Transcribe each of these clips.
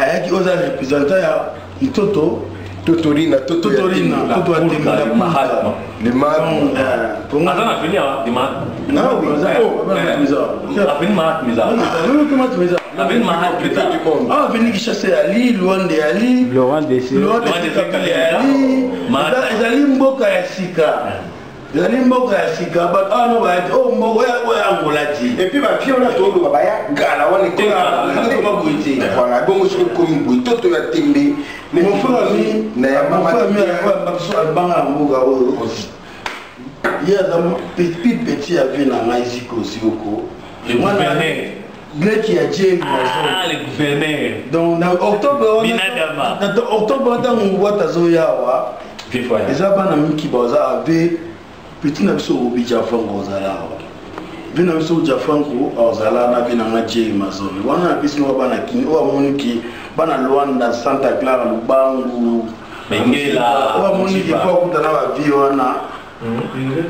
Ayaki oza représentant ya Ntoto Totorina, Totorina, Toto ya Tembe, la Mahatma. Le Mahatma. Aza na avenue ya le Mahatma. Ah oui, oh, avenue Mahatma eza. Avenue Mahatma eza. Ah, avenue Kinshasa ya Luanda ya li. Laurent Désiré. Laurent Désiré Kabila ya li. Ezali mboka ya sika. Ezali mboka ya sika bato awa no baya te oyo mboka oyo ya Angola te. Et puis ba vieux wana toloba baya kala wana ekoma boye te. Voilà, bongo soki ekomi boye toto ya tembe. Mon frère ami, na ya mon frère ami biso abanga na mboka oyo. Ye aza petit petit ya vie na ngai Ziko Zioko. Le gouverneur. Leki ya Jerry Mazon. Ah, le gouverneur. Donc na octobre wana na octobre wana ntango Wata azoya awa. Eza bana miki baza ave petit na biso Robi Jafango ozala awa. Vie na biso Jafango ozala na vie na nga Jerry Mazon. Wana na biso bana kini oyo amoni ki bana Luanda, Santa Clara, Lubangu, Bengela. Oyo amoni ki po akuta na ba vie wana.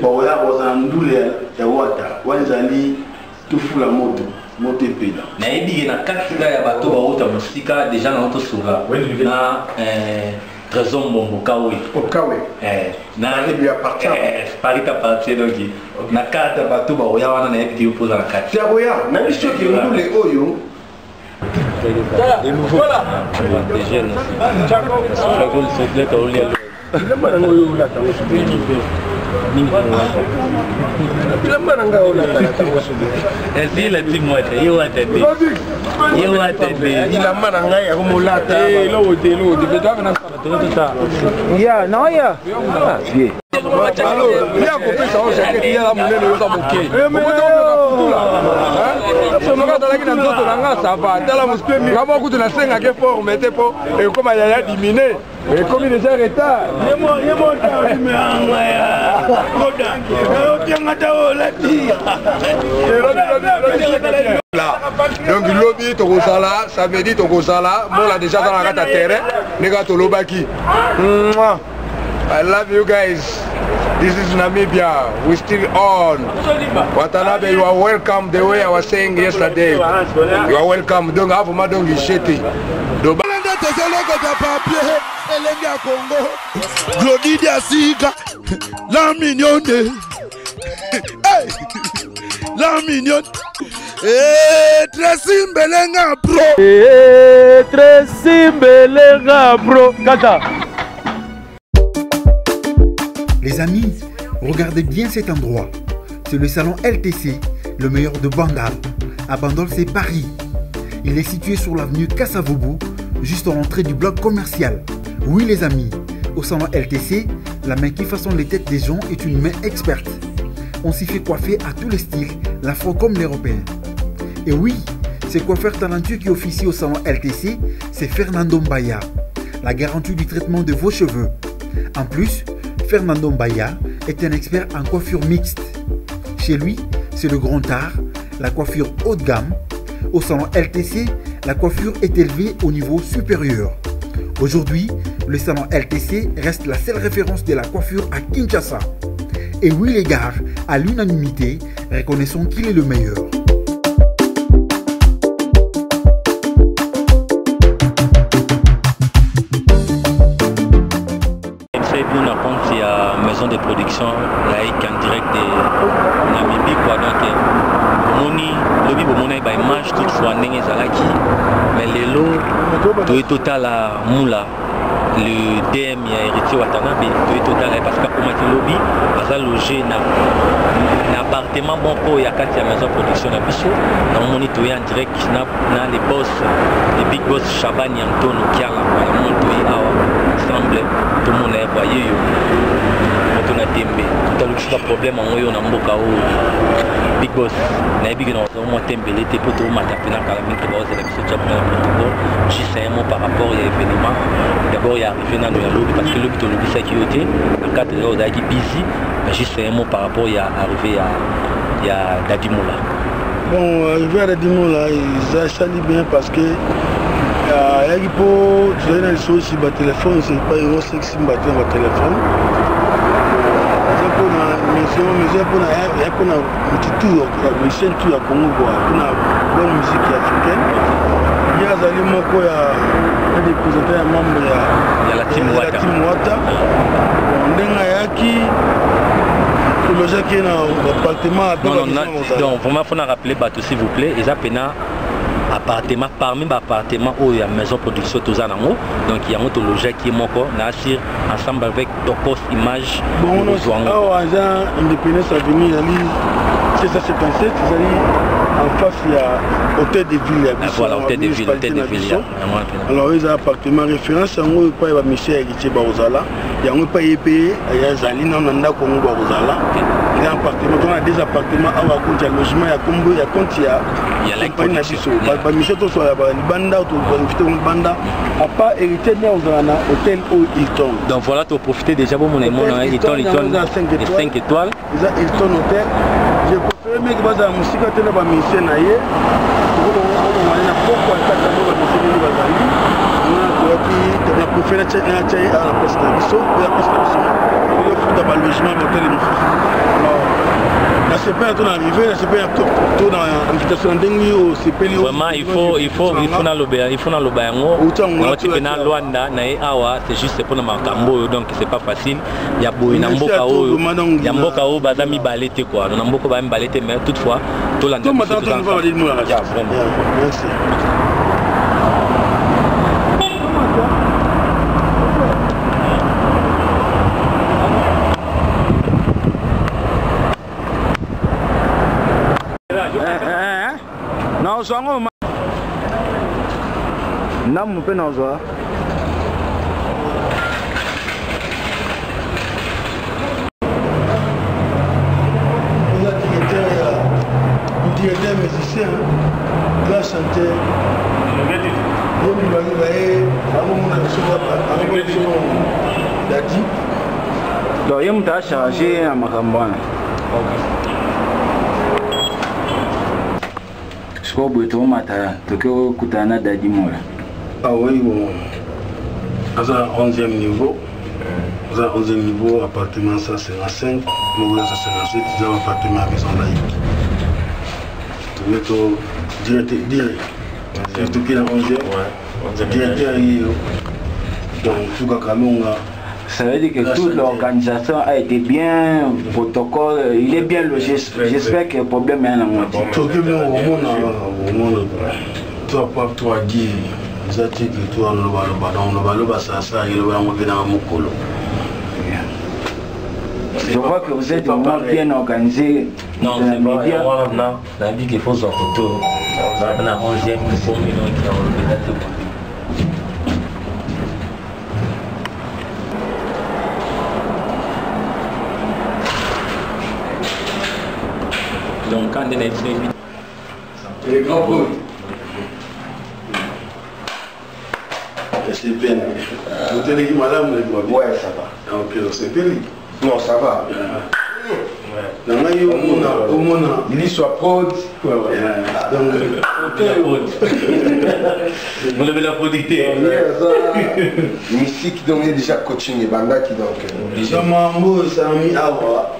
Baoya kozala ndule ya Wata. Wana ezali tufula moto. Moto epela. Nayebi ke na kati ya bato bauta mosika déjà na otosola na Trésor Mbombo Kawe. Okawe. Na Paris lui appartient. Paris t'appartient donc. Na kati ya bato baoya wana nayebi ke yo poza na kati. Ya boya, na biso ke ndule oyo. Des nouveaux. Des jeunes aussi. Bilamba na ngai oyo olata yango soki. Bilamba na ngai oyo olata yango soki. Esi elati mwata, ye wata te. Ye wata te. Bilamba na ngai yango molata. Eh, eloko te, eloko te. Beto na Ya, na ya. Ah, ya kopesa oyo jaquette ya monene oyo oza moke. Okoki oyoka putula. Soki azalaki na nzoto na nga ça va. Tala nga moko kutu nasengaki forme te po ekoma yaya dimine. Ekomi déjà retard. Donc lobi tokozala samedi tokozala mola déjà aza na kati ya terrain ndenge tolobaki. I love you guys. This is Namibia. We still on. Watanabe, you are welcome the way I was saying yesterday. You are welcome. Donc avuma donc ishete. Elenge ya Congo. Glody Diasika, la mignonne. Hey, la mignonne. Eh, Tracy Mbelenga bro. Eh, Tracy Mbelenga bro. Kata. Les amis, regardez bien cet endroit. C'est le salon LTC, le meilleur de Bandal. À Bandol, c'est Paris. Il est situé sur l'avenue Kasavubu, juste en l'entrée du bloc commercial. Oui les amis, au salon LTC, la main qui façonne les têtes des gens est une main experte. On s'y fait coiffer à tous les styles, l'afro comme l'européen. Et oui, ce coiffeur talentueux qui officie au salon LTC, c'est Fernando Mbaya, la garantie du traitement de vos cheveux. En plus, Fernando Mbaya est un expert en coiffure mixte. Chez lui, c'est le grand art, la coiffure haut de gamme. Au salon LTC, la coiffure est élevée au niveau supérieur. Aujourd'hui, le salon LTC reste la seule référence de la coiffure à Kinshasa. Et oui les gars, à l'unanimité, reconnaissons qu'il est le meilleur. Maison de production laïque en direct de Namibie quoi. Donc bomoni lobi bomoni ba image toutefois ndenge ezalaki, mais lelo toye totala Moula le DM ya Héritier Watanabe, toye totala parce que akomaki lobi aza logé na appartement moko ya kati ya maison production na biso. Na momoni toye en direct na les boss, les big boss Shabani Antono Kiala quoi. Na momoni toye awa ensemble tomona ya kwa yeyo moto na tembe totalukisika problème yango yo na mboka oyo big boss nayebi ke na kozala mwa tembele te po tomata mpe na kala mingi te baozela biso tia mpona na protocole. Juste un mot par rapport ya événement d'abord ya arrivé nano ya lobi, parce que lobi tolobisaki yo te na cadre oyo ozalaki busy, mais juste un mot par rapport ya arrivé ya Dadi Mola. Bon, arrivé ya Dadi Mola ezali bien parce que ayaki po tozali na liso osi ba téléphone, c'est pas euro sexy ba te na ba téléphone. Eza mpona maison, maison mpona ya mpona mutu tout ya musicien tout ya Congo quoi, mpona bonne musique africaine. Ye azali moko ya représentant ya membre ya ya la team Wata. Team Wata. Bon, ndenge ayaki tolojaki na appartement. Non, non, donc vraiment faut na rappeler bato, s'il vous plaît, eza pena appartement parmi baappartement oyo ya maison production toza nango. Donc yango tolojaki ye moko na assir ensemble avec Tokos Image. Bongo awa eza Independence Avenue, ezali 677, ezali en face ya hôtel de ville ya biso. Voilà, hôtel de ville, hôtel de ville. Alors eza appartement référence, yango epai ya bamisie ya Héritier bakozala, yango epai ye mpe azali nano na ndako yango bakozala. Eza appartement, tona des appartements awa, compte ya logement ya kombo ya compte ya compagnie na biso. Bamisie toso ya libanda, toinvite libanda, à part Héritier nde ozala na hôtel oyo Hilton. Donc voilà, toprofite déjà bomona emona Hilton, Hilton 5 étoiles. Eza Hilton Hotel. Je préfère mingi bazala mosika te na bamisie na ye, tokobongani na poko ya kati yango, bamisie ndenge bazali wana. Toyaki na préféré natya ye awa na place na biso, oyo place na biso toyofuta balogement bahotel mosusu. Nasepeli to na arrivé, nasepeli to na invitation na ndenge osepeli. Vraiment, il faut naloba, il faut naloba yango. Nauti mpe na Lwanda na ye awa, c'est juste mpona makambo oyo. Donc c'est pas facile ya boye na mboka oyo, ya mboka oyo baza mibale te quoi, na mboka baza mibale te. Mais toutefois tolanda biso. Merci. Nazwa yango ndambu mpe nazwa. Oza directeur ya directeur musicien, grand chanteur, ye mibali baye akomona biso, akomona biso Dadi. Donc ye moto acharge na makambo wana. Sikoyo boye toomata, toke okutana na Dadi Mola. Ah oui, bon, aza 11e niveau, aza 11e niveau, appartement 155, moko 157, eza appartement ya maison laïque. Toke to directeur, direct toke na 11e directeur ye yo, donc Tuka Kalunga. Ça veut dire que toute l'organisation a été bien, protocole, il est bien logé. J'espère que le problème est un moitié. Toke bien, omona, omona to apa to adi eza te ke to alobaloba, donc lobaloba sasa eloba yango mpe nanga mokolo. Je vois que vous êtes vraiment bien organisé. Non, c'est pas yango wana nayebi ke faut zwa photo na 11e komi, donc ya kolobela te quoi. Donc quand nde nayebi. Les grands potes. Esepeli oteleki malamu. Ouais, ça va. Ok, osepeli. Non, ça va. Na ngai omona, omona. Liso prod. Donc molobela producteur. Musique, donc il y a déjà coaching ebandaki, donc. Eza mambo esalami awa,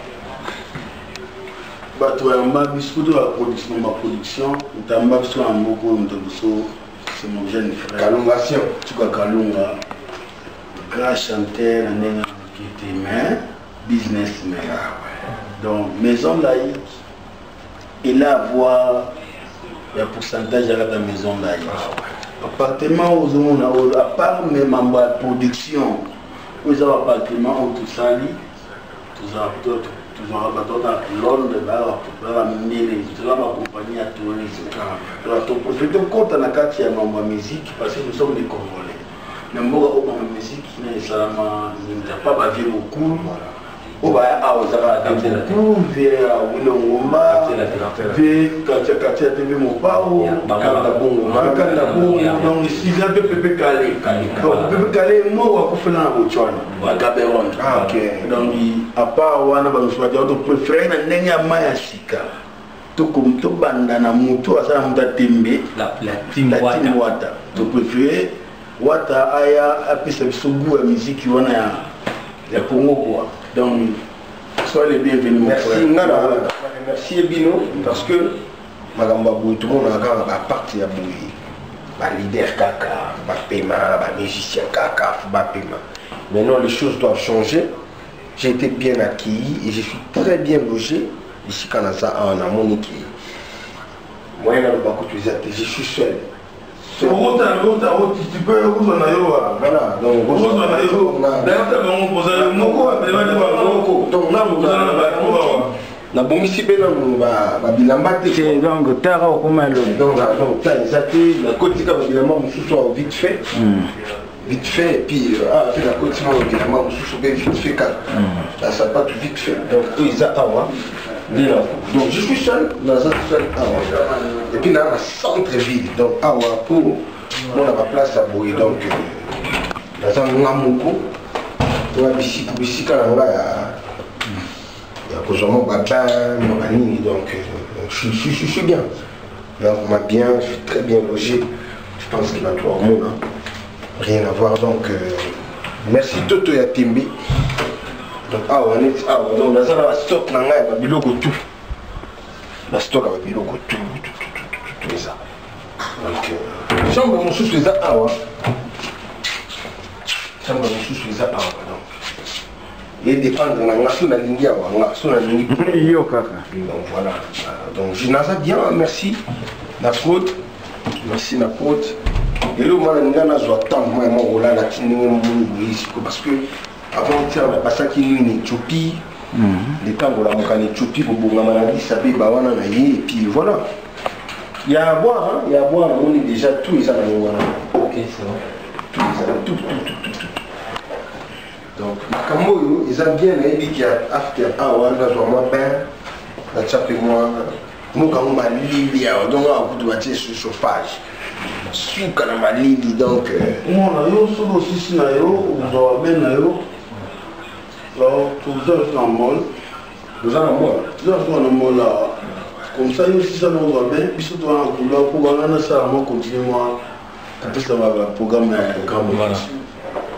bato yamba biso to baproduction, baproduction moto yamba biso na mboka oyo, moto biso, c'est mon jeune frère. Kalungation. Tuka Kalunga, grand chanteur na ndenge ya moke te, mais businessman. Donc maison laïque, il a avoir ya pourcentage ya kati ya maison laïque. Appartement ozomona oyo, à part me mambo ya production oyo, eza appartement oyo tosali, tozwaka bato na Londres, baya mindele, toza bacompagnie ya tourisme. Toprofite tokɔta na kati ya mambo ya musique parce que nous sommes des Congolais na mboka oyo. Mambo ya musique na esalama pa bavieux mokulu oyo baya awa, ezaka beaucoup vieux ya Wilongomba, vieux quartier ya TV Mopao, Kanda Bongo. Kanda Bongo. Donc esiza mpe Pepe Kale. Donc Pepe Kale moko akufela na Botswana, na Gaborone. Donc à part wana, bamosusu bato topréféré na ndenge ya mai ya sika, tobanda na motu aza na moto atembe. La team. La team Wata, topréféré Wata aya apesa biso goût ya musique wana ya Congo quoi. Donc sois les bienvenus, mon Merci. frère. Nga na remercier bino parce que makambo ya boye tomonaka kaka baparti ya boye. Ba leader kaka bapema, ba musicien kaka faut bapema. Maintenant les choses doivent changer. J'ai été bien accueilli et je suis très bien logé esika naza awa. Namoni ke moyen naloba kutu eza te, je suis seul. Tu peux kozwa na yo. Voilà, donc kozwa na yo d'ailleurs, bango kozala moko abelema te, bango. Donc nanu nabongisi mpe nanu babilamba te. Donc tara okoma elobi. Donc ta eza te, nakotika babilamba mosusu awa vite fait, vite fait, et puis ah mpe nakoti mwa babilamba mosusu mpe vite fait kaka, basapatu vite fait. Donc oyo eza awa nde. Donc je suis seul, naza seul awa, et puis naa na centre ville. Donc awa po mona baplace ya boye, donc naza nga moko toya bisika na nga ya kozwa mwa babain, mwa banini. Donc je suis bien, donc ma bien, je suis très bien logé. Je pense qu'il va tout omona, rien à voir. Donc merci Toto ya Tembe. Donc awa neti awa, donc naza na bastock na ngai ya babiloko tout, bastock ya babiloko tout, tout eza. Donc chambre mosusu eza awa, chambre mosusu eza awa. Donc edépendre na nga, so nalingi awa nga, so nalingi yo kaka. Donc voilà, donc je naza bien. Merci na prod, merci na prod. Eloko mwana ninga nazwa temps mwa mwa kolala ti ndenge moni boye siko, parce que avant-hier napasaki nini na Éthiopie, le temps kolamuka na Éthiopie, kobongama na Addis Abeba wana na ye, et puis voilà, il y a à boire, hein, il y a à boire. Namoni déjà tout eza nango wana. Ok, c'est bon. Tout eza, tout, tout, tout, tout, tout. Donc makambo oyo eza bien. Nayebi ki after awa nazwa mwa bain, natya mpe mwa mokango malili awa. Donc awa kutu batie chauffage, suka na malili. Donc mona yo, soki osisi na yo, ozwa bain na yo, toza na mall. Oza na mall. Toza na mall awa. Comme ça yo osisa na ozwa bain, biso toza na couloir mpo banga nasala mwa continue mwa kopesa baprogramme ya Voilà.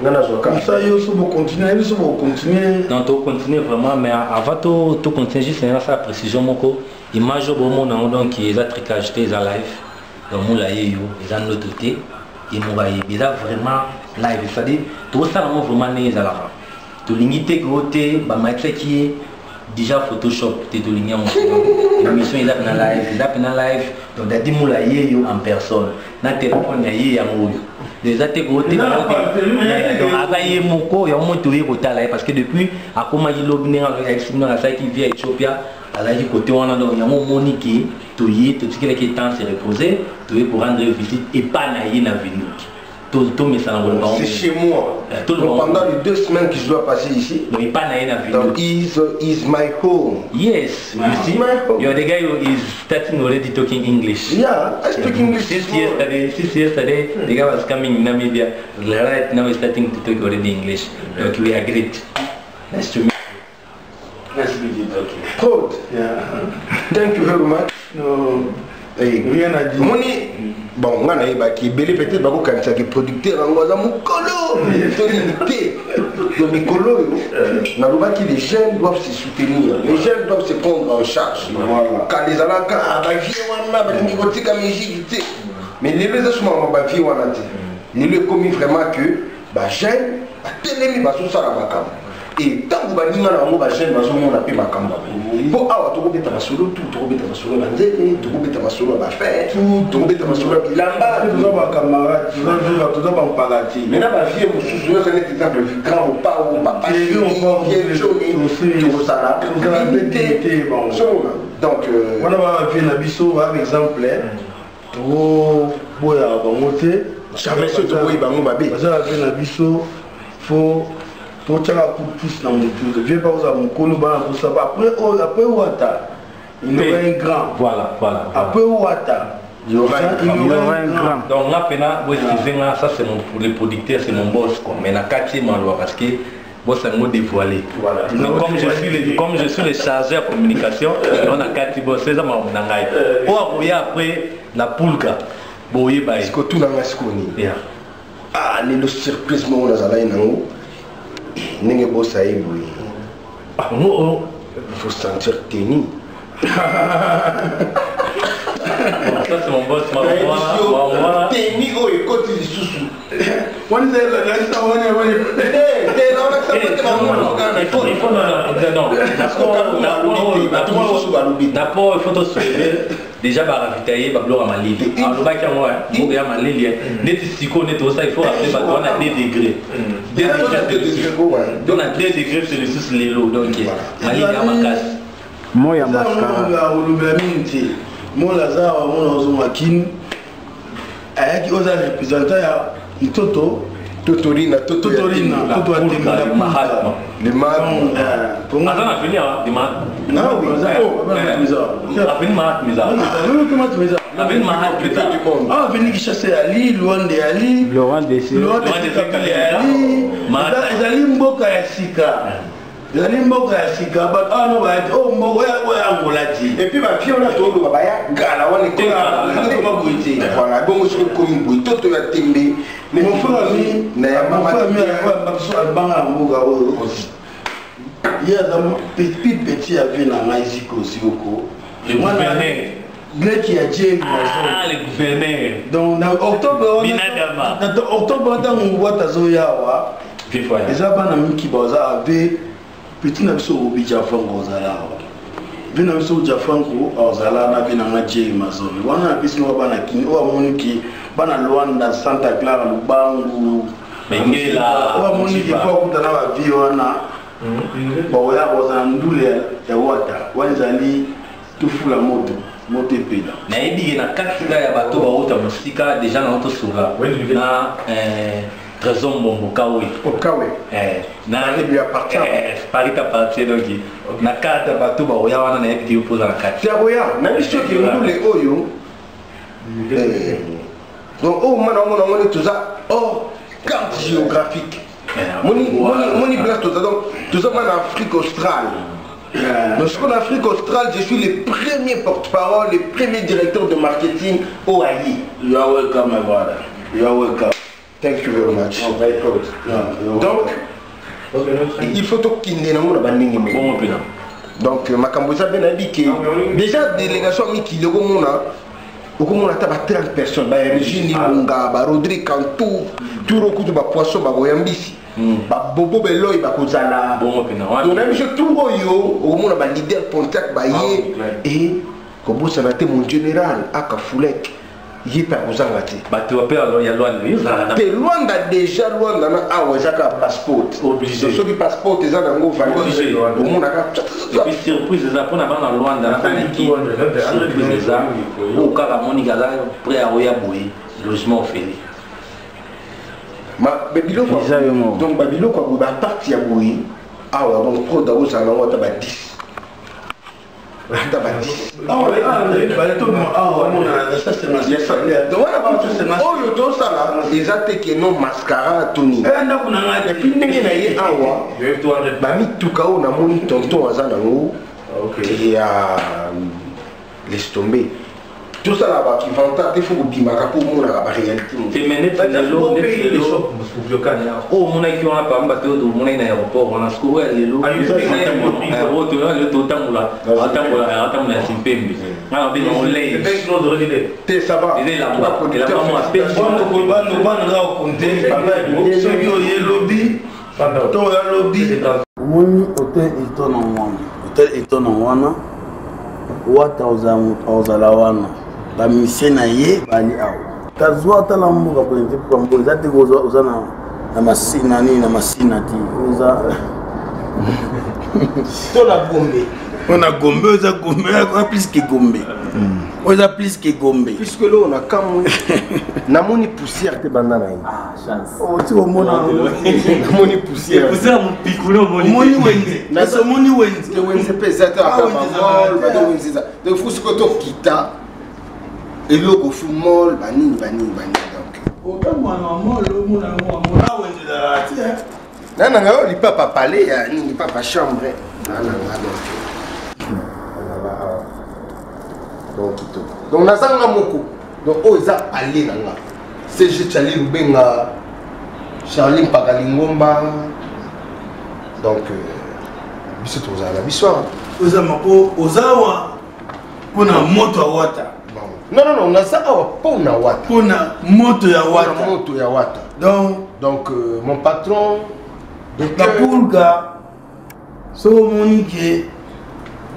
Nga nazwa. Comme ça yo so bocontinue, nayebi so bocontinue. Donc tocontinue vraiment, mais avant to continue, juste nasala précision moko. Image oyo bomona yango, donc eza trucage te, eza live. Donc Mola ye yo, eza ndoto te, ye moko ayebi, eza vraiment live. C'est à dire tokosala yango vraiment ndenge ezalaka. Tolingi te ke o te bamatisaki ye déjà Photoshop te, tolingi yango. Émission eza mpena live, eza mpena live. Donc Dadi Mola ye yo en personne na telefone ya ye yango oyo, eza te ko te. Donc aza ye moko yango mo toye kotala ye, parce que depuis akomaki lobi, ndenge ayebisi bino, asalaki vie ya Ethiopia, azalaki kote wana. Donc yango omoni ke toye, totikelaki temps se reposer, toye korendre visite epa na ye na Vinduki. Tomesana koloba. C'est chez moi. Donc, pendant les 2 semaines que je dois passer ici, donc epa na ye na donc is my home. Yes, you see, my home. You're the guy who is starting already talking English. Yeah, I speak English. Since yesterday, the guy was coming in Namibia. Right now, he's starting to talk already English. Okay, we agreed. Nice to meet you. Nice to meet you. Okay. Prod. Yeah. Thank you very much. No. Hey. Rien à dire. Moni, bon, nga nayebaki ebele peut-être bakokanisaki producteur yango aza mokolo to nini te. Donc mikolo oyo nalobaki, les jeunes doivent se soutenir, les jeunes doivent se prendre en charge. Kala ezalaka bavie wana balingi kotika musique te, mais lelo eza sumama bavie wana te. Lelo ekomi vraiment que bajeune batelemi, bazosala makambo, e ntango baninga na bango bajeune bazomona mpe makambo mpo awa tokobeta masolo tu, tokobeta masolo ya banzete, tokobeta masolo ya bafer, tokobeta masolo ya bilamba. Toza bacamarade, toza bampaka te. Maintenant bavie mosusu nyonso neti exemple grand Mopao, papa tokosala te. Donc wana bavie na biso ba exemple, tokoboyaka bango te. Jamais so toboyi bango mabe. Baza bavie na biso, faut totiaka coup de pouce na motu. Vie pa kozala mokolo bana kosaba après oyo, après Wata il y aura un grand. Voilà. Après Wata il y aura il y aura un grand. Donc nga pena bo excusez nga, ça c'est mon, pour le producteur, c'est mon boss quoi, mais na kati maloba parce que boss yango dévoilé. Voilà. Donc comme je suis le chargé de communication, on a kati boss eza makambo na ngai oyo akoya après la pulka boyeba ye. Siko tunanga sikoyo nini? Yeah. Ah, lelo surprise moko nazalaki nango ndenge bosa ye boye. Ah, oh. Faut sentir tenu. Ça c'est mon boss, ma teni oyo ekoti lisusu. Na po il faut tosoulever déjà baravitaye babiloko ya malili. Alobaki yango mboka ya malili neti sikoyo neti osala, il faut rappeler bato wana 2 degré, 2 degré Celsius. Donc na 2 degré Celsius lelo, donc malili ya makasi. Moi ya mascara. Olobela mingi te. Mola aza awa, mona ozonga Kini, ayaki oza représentant ya Ntoto. Totorina. Totorina, Toto atemela. Mahatma. Le Mahatma. Aza na avenir de Mahatma. Avenir Mahatma eza, avenir Mahatma eza. Awa avenir Kinshasa yali, Luanda yali. Laurent Désiré. Yali, ezali mboka ya sika, ezali mboka ya sika. Bato awa no bayati oyo mboka oyo ya Angola ti. Et puis bafie wana toloba baya kala wana. Ekoma boye te. Voilà, bongo soki ekomi boye, Toto ya Tembe. Mon frère ami, na ya mon frère ami biso albanga na mboka oyo, ye aza petit petit ya vie na ngai Zikozi oko. Le gouverneur. Leki ya Jeri. Ah, le gouverneur. Donc na octobre Binadama. Na octobre, ntango Wata azoya awa, eza bana miki baza ave petit na biso Obi Jafango ozala awa, vie na biso Jafango azala na vie na nga Jeri Mazone wana. Napesi ngo bana Kini oyo amoniki, bana Lwanda, Santa Clara, Lubangu. Bengela. Oyo amoniki po akuta na bavie wana, bakoya kozala ndule ya Wata wana. Ezali tofula moto, moto epela. Nayebi ke na kati nga ya bato bauta mosika déjà na tosola na Trésor Mbombo Kawe. Okawe. Na Paris lui appartient. Paris t'appartient. Donc na kati ya bato baoya wana, nayebi ke yo mpoza na kati. Tiakoya nayebi soki ndule oyo. Donc oyo mana omona ngo toza hors carte géographique. Moni moni place toza, donc toza bana Afrique australe. Donc ce qu'on Afrique australe, je suis le premier porte-parole, le premier directeur de marketing au AI. You are welcome, my brother, you are welcome. Thank you very much. Oh, very proud. Yeah, you're Donc il faut tokende nango na bandenge moko. Bongo mpena. Donc makambo eza mpe, nayebi ke déjà délégation ya mikili okomona, okomona ata ba 30 personnes, ba Régine Ilunga, ba Rodrigue Kantu turo, kutu bapoisson bakoyambisi, babobo beloi bakozala. Bongo mpena. Donc nayebi biso tour oyo okomona baleader Pontiac baye e kobosana te. Mon général Akafulek, ye mpe akozanga te. Bato mpe ya Lwanda ozalaka na Te, Lwanda déjà, Lwanda na awa eza kaka passeport. Obligé. Donc soki passeport eza nango valide, Obligé. omonaka. Et puis surprise eza mpona bana Lwanda na banaki, surprise eza oyo kaka monika aza prêt aoya boye, logement ofeli. Biloko Eza yo moko. Donc babiloko ya boye, baparti ya boye awa, donc prod akozala nango ata ba 10, ata ba 10. Donc wana oyo tosala eza te ke no mascara toni. Ndako na ngai. Et puis ndenge na ye awa, bamituka oyo namoni tonton aza nango ya, laisse tomber. Tosala bakivanta te, fo kobimaka mpo omonaka baréalité. Te, mais neti lelo oyo omonaki wana, parmi bato oyo tomonaki na aéroport wana, sikoyo oyo ya lelo, oyo lelo totambola, atambola ya simpembe, nga na benga olei. Te, ça va. Eza elamba, elamba mwa. Bana okonte soki oye lobi to oya lobi. Omoni hotel Hilton wana, hotel Hilton wana, Wata ozala wana, bamisie na ye bali awa. Kazwa tala mboka boye, mpo mboka eza te, oza na masina nini, na masina te, oza To na Gombe. Oyo na Gombe, oyo eza Gombe, oyo plus que Gombe, oyo eza plus que Gombe. Puisque loo na kamwe namoni poussière te banda na ye. Oti komona. Namoni poussière. Poussière mopikuna omoni. Omoni wenze, esi omoni wenze. Te, wenze mpe eza te. Ah, Ata wenze ezalaka bamol te. bado wenze eza. Donc fu sikoyo tokita eloko fu mol banini banini banini, donc Otambola na molo, omona yango, amona wenze ezalaka te. Na nanga oyo lipapa palais ya nini, lipapa chambre na nanga. Donc nanga awa, donc kitoko. Donc nazanga moko, donc oyo eza palais na nga, CG Charlie Lubenga, Charlie Mpaka Lingomba. Donc biso tozala na biso awa. Oza mako, oza awa mpona moto awata. Non, non, non, naza awa mpo na Wata. Mpo na moto ya Wata. Moto ya Wata. Donc, mon patron de la pulga, soki omoni ke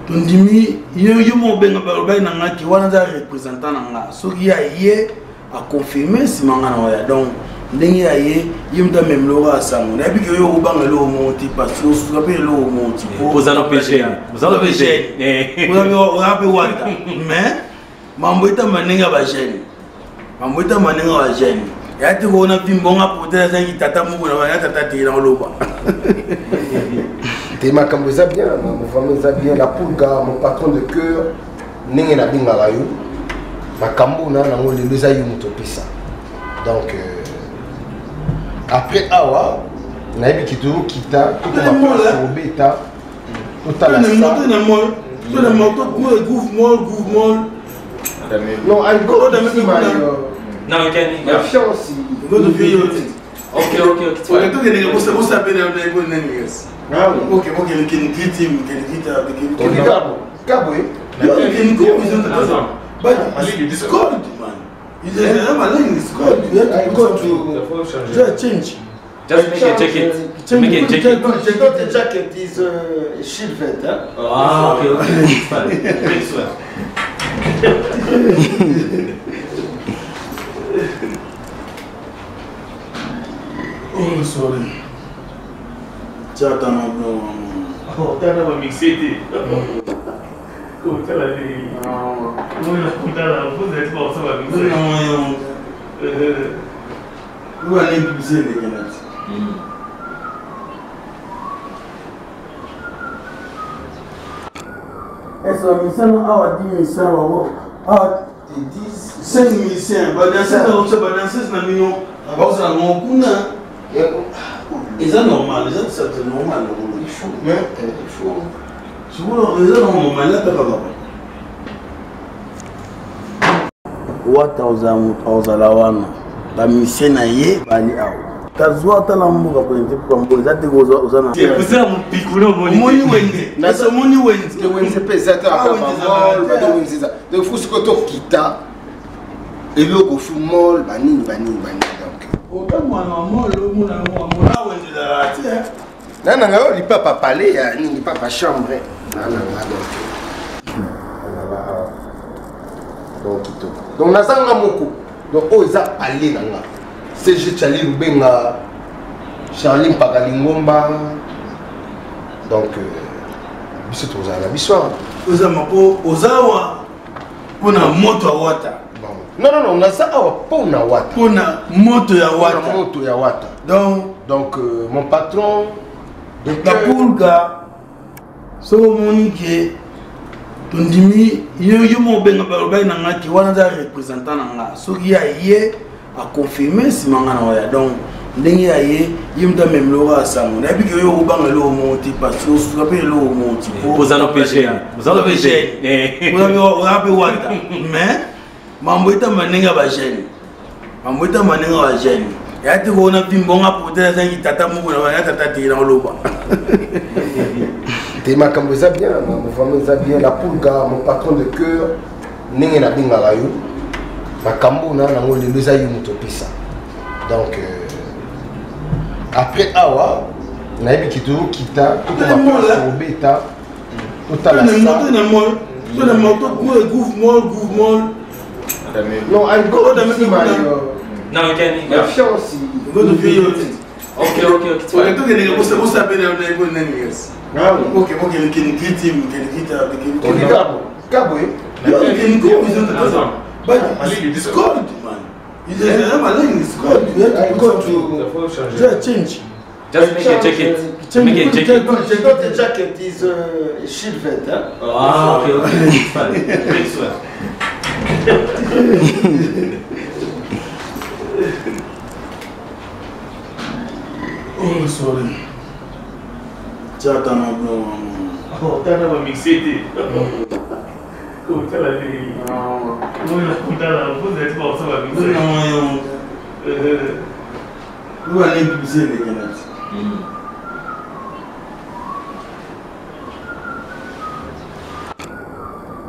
tondimi yo moko obenga balobaki na nga ke wana aza représentant na nga, soki ya ye aconfirme nsima nga na oya. Donc ndenge ya ye, ye moto amemi loko ya sango, nayebi ke yo okobanga eloko moko te, parce que osuka mpe eloko moko te. Oza no mpe jeune, oza mpe jeune, oza mpe Wata, mais mambo etamba ndenge ya bajeune, mambo etamba ndenge ya bajeune ya te kona vimbonga pote azangi tata moko na ya tata te na oloba. Te, makambo eza bien, vraiment eza bien. La Pulga, mon patron de cœur, ndenge nabengaka yo, makambo na nango lelo eza yo moto opesa. Donc après awa nayebi ke tozokita, tokoma place kobeta, totala. Non, I go to see my No, you can. My fiancée. Go to fiancée. Okay. Okay, to get the most happy na na nani yes. Okay, you can greet him, you can greet her, you can Okay, Gabo. Gabo, eh? You can go with him. But it's cold, man. You just have a line, it's cold. You have to go to just change. Just make a jacket. Make a jacket. No, it's not a jacket, it's a shield, huh? Ah, okay. It's fine. Next one. Oh, sorry. Tiata na bro. Oh, tana ba mixé. Comme ça la vie. Tana, vous êtes pas ça va mixer. Non, Où aller publier les gars? Est-ce que misana awa 10 misana awa 5 musiciens, badanseuse, badanseuse na bino bazala ngo kuna, eza normal, eza c'est normal. Il faut, mais il faut. Sikoyo eza normal ata kaka Wata ozala wana, bamusicien na ye bali awa, tazwa ata na mboka pointe mboka eza te, oza na omoni wenze, nasi omoni wenze. Te, wenze mpe eza te, wenze eza. Donc faut sikoyo tokita eloko fu mol banini banini banini, donc otamwana mol omona mona wenze ezalaka te. Na nanga oyo lipapa palais ya nini, lipapa chambre na nanga, donc donc kitoko. Donc nazanga moko, donc oyo eza palais na nga, CG Charlie Lubenga, Charlie Mpaka Lingomba. Donc biso tozala na biso awa. Oza mako, oza awa mpona moto ya Wata. Non, non, non, naza awa mpo na Wata. Mpo na moto ya Wata. Moto ya Wata. Donc, mon patron de la Pulga, soki omoni ke tondimi yo moko obenga balobaki na nga ke wana aza représentant na nga, soki ya ye aconfirme nsima nga na oya. Donc ndenge ya ye, ye moto amemi loko ya sango, nayebi ke yo okobanga eloko moko te, parce que osuka mpe eloko moko te. Oza no mpe jeune, oza no mpe jeune, oza mpe Wata, mais mambo etamba ndenge ya bajeune, mambo etamba ndenge ya bajeune ya te kona vimbonga pote azangi tata moko na ya tata te na oloba. Te, makambo eza bien, vraiment eza bien. La Pulga, mon patron de cœur, ndenge nabengaka yo, makambo na nango lelo eza yo moto opesa. Donc après awa nayebi ke tozokita, tokoma place kobeta, totala. Non, I go to see my No, you can. My fiancée. Go to fiancée. Okay. Okay, you can greet him, you can greet her. Okay, Gabo. Gabo, eh? You can go with him. But it's cold, man. You just have a line, it's cold. You have to go to just change. Just make a jacket. Make a jacket. It's not a jacket, it's a shield, huh? Ah, okay. It's fine. Next one. Oh, sorry. Tiata na bro. Oh, tana ba mixé. Comme ça la vie. Tana, vous êtes pas ça va mixer. Non, Où aller publier les gars?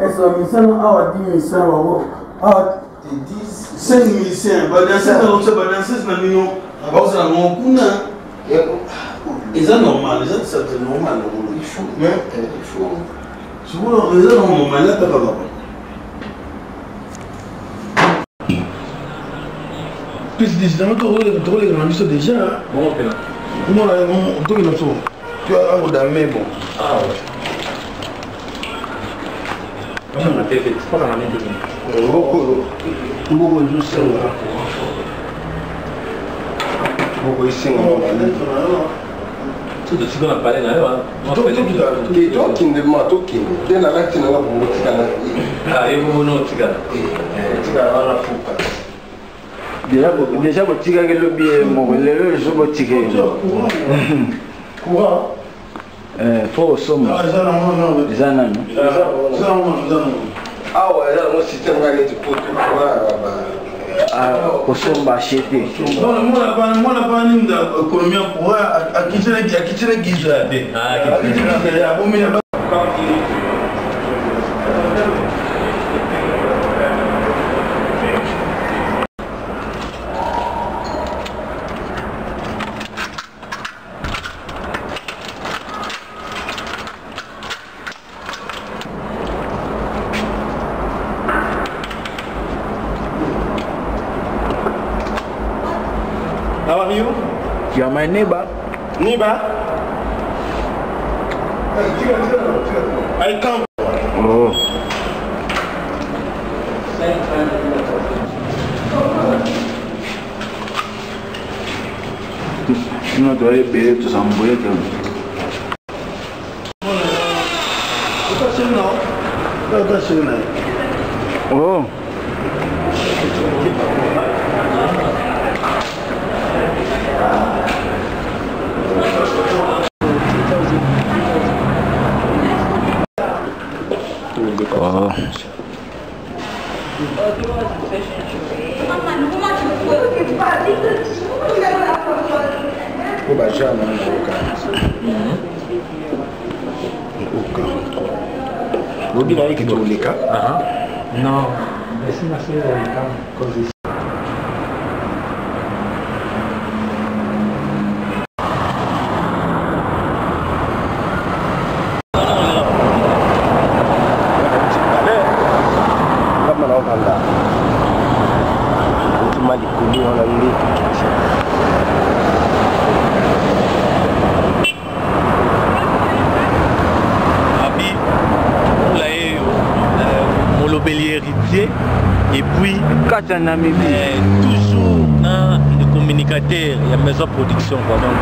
Est-ce que misana awa 10 misana bango Ah, 5 musiciens, badanseuse na badanseuse na bino bakozala nango kuna. Eza normal, eza c'est normal. Il faut, mais il faut. Sikoyo eza nango normal, eza kaka kaka. Plus 10 yango tokoleka na biso déjà. Omona tokenda biso akodame bon. Ah ouais. Mboko ezosenga mboko esenga tosika na pale na yo. Tokende ma tokende te nalati nanga bongo tikala. Ebongo otikala. Tikala wana fuka. Déjà botikaki lobi ye moko, lelo lisusu botika ye courant. Fo kosomba eza nano. Awa eza nango système kaka neti poto. Kosomba acheter. Mwana pani économie ya courant akitile giza te akitile abomina. How are you? You are my neighbor. Neighbor? I come. Oh. Sinon, tu vas aller payer tout ça, Oh. Oh. Po bajana na oka oka lobi na ye kiti oleka. Non, esi naseleka. Kama naovanda otima likolo wana nde tokiti. Abi ola ye molobeli héritier et puis kati ya Namibie. Toujours na le communicateur ya maison production quoi, donc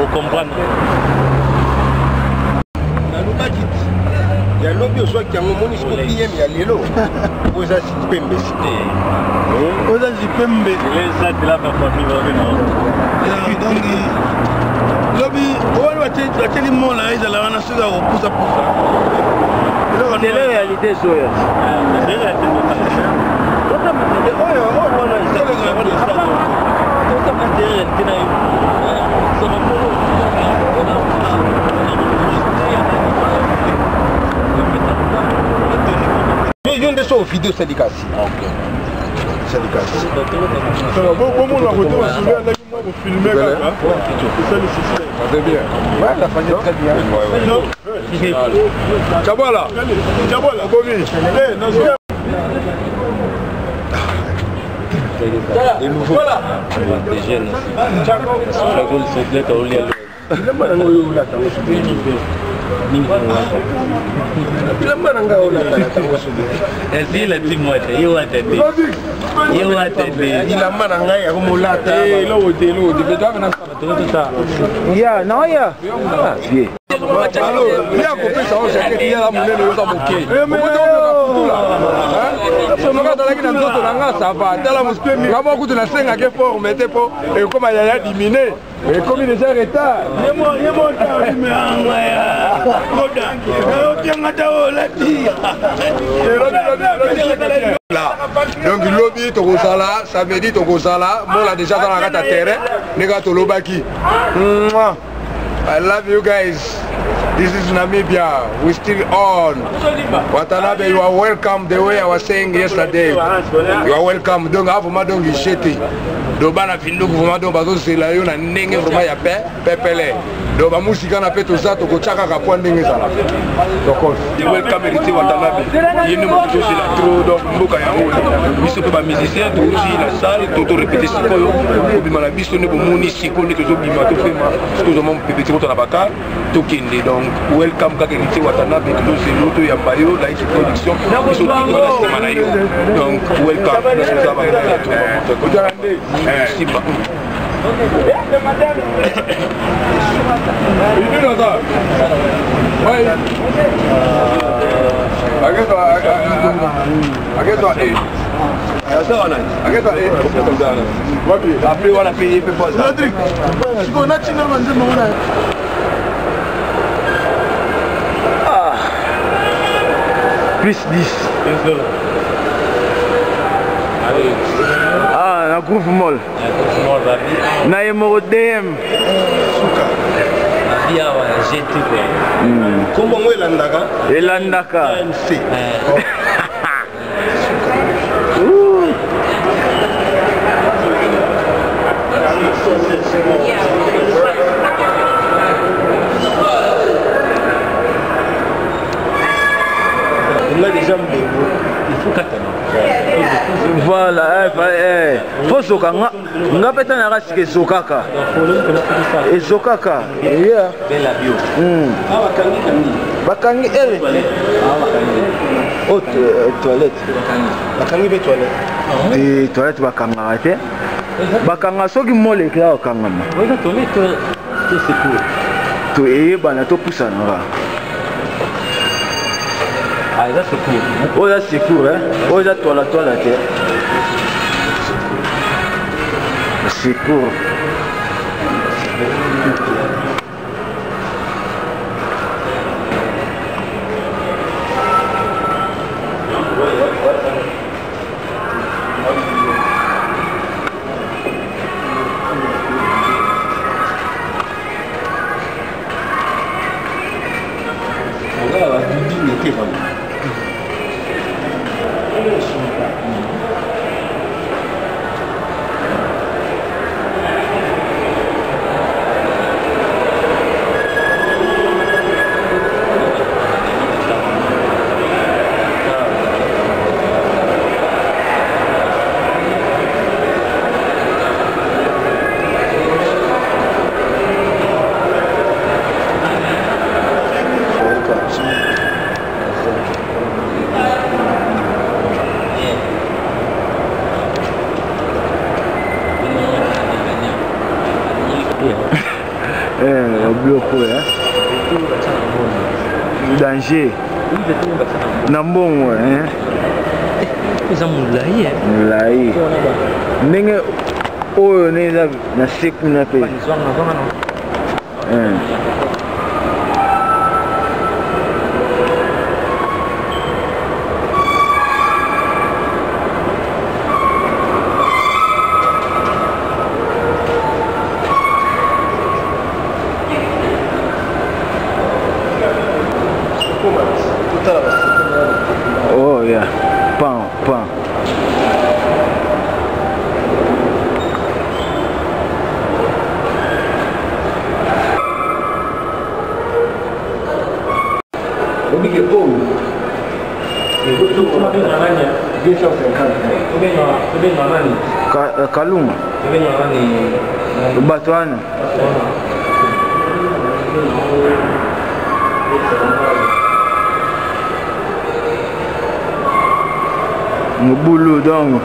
ocomprendre. Nalobaki ti ya lobi ozwaki yango, omoni siko pm ya lelo po eza pembe siko. Oza zipembe. Donc lobi wana batieli mola ezala wana soki akopusapusa. Télé réalité soya. Oyo wana. Yo nde so ovide osali kasi osali kasi. Bomona kote basuli alaki mwa kofilme kaka esali système. Ça bien. Ouais, ça faisait très bien. Chabala, Chabala, bomi. Eh, nazo. Voilà. Bilamba nango oyo olata yango soki bilamba na ngai olata yango soki bilamba na ngai yango molata. Eloko te, eloko te. Ya, non ya. Bien. Ya kopesa o jaquette ya monene oyoka moke okotokutula soki azalaki na nzoto na nga sava tala nga moko kutu nasengaki forme te mpo ekoma yaya dimine ekomi déjà retard. Donc lobi tokozala samedi, tokozala mola déjà aza na kati ya terrain ndenge tolobaki. I love you guys. This is Namibia. We still on. Watanabe, you are welcome the way I was saying yesterday. You are welcome. Donc, vraiment donc ishete. Donc bana finduku vraiment donc bazozela yo na ndenge vraiment ya pe pepele. Donc bamusika na pe toza tokotya kaka po ndenge ezala. Donc welcome Héritier Watanabe. Ye nde moto tozela trop donc mboka yango biso mpe bamusicien touti na salle to torepete sikoyo kobima na biso nde bomoni sikoyo nde tozobima tofema tozwa mwa mopepe ti kota na bakar tokende. Donc welcome kaka Héritier Watanabe, tozozela toyamba yo Laiki Production, biso toza na nsima na yo. Donc welcome, biso toza basimba. Après wana mpe ye mpe sikoyo natinga banzembo wana. Plus 10. Ah, na groupe mall. Na ye moko DM. Kombo yango elandaka. Elandaka. MC. Nga déjà mbebo. Voilà, eh, eh, faut zoka nga nga mpe tanaka sika ezokaka ezokaka, yeah. Bakangi ere oh, toilette. Bakangi mpe toilette. Te, toilette bakangaka te, bakanga soki mole ekela kokangama to eyebana topusanaka. Oyo eza secours, oyo eza toilettoile te, secours. Biloko ya danger na mbongo. Eza molai. Molai ndenge oyo nde eza na se kuna mpe. Oh yeah. Pan, pan. Obike oyo 250. Kalunga. Bato wana. Mobulu donc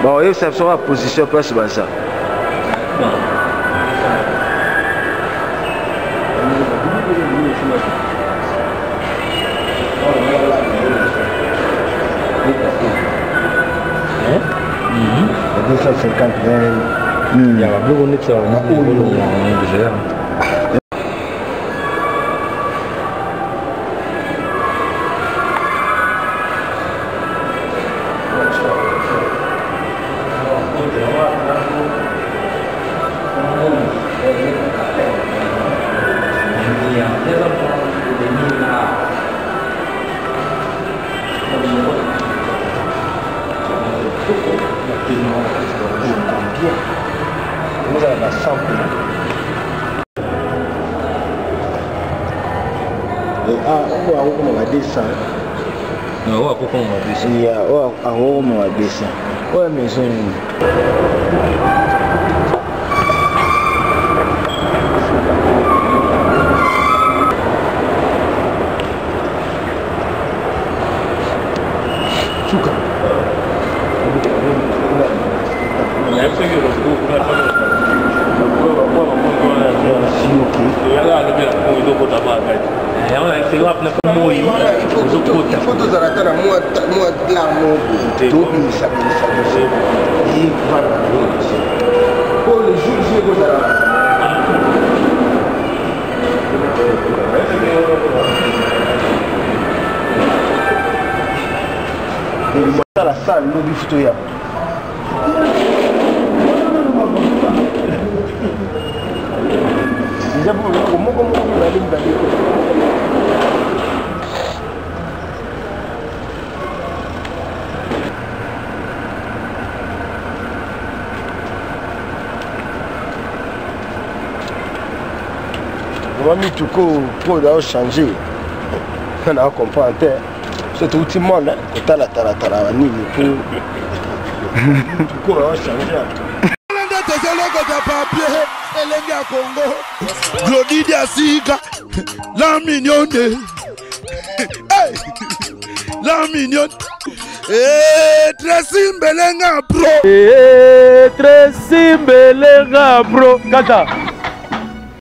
baoyebisa biso ba position place baza. Ya babiloko neti déjà. Oyo akokoma ba 200. Oyo akokoma ba 200. Ya, oyo akokoma ba 200. Oyo maison nini? Suka. Moi tozala ata na mwa glar moko tobimisa bimisa biso evanda po le jour jour ekozala. La salle lobi futo ya eza moko moko mibale mibale. Vraiment mituka oyo mpo na ochange, na comprendre te. So touti mall kotalatalatala banini mpo mituka oyo ochange. Nde tozolokota papier elenge ya Congo. Glodi Diasika, la mignonne. Hey! La mignonne. Eh, Tracy Mbelenga bro. Eh, Tracy Mbelenga bro. Kata.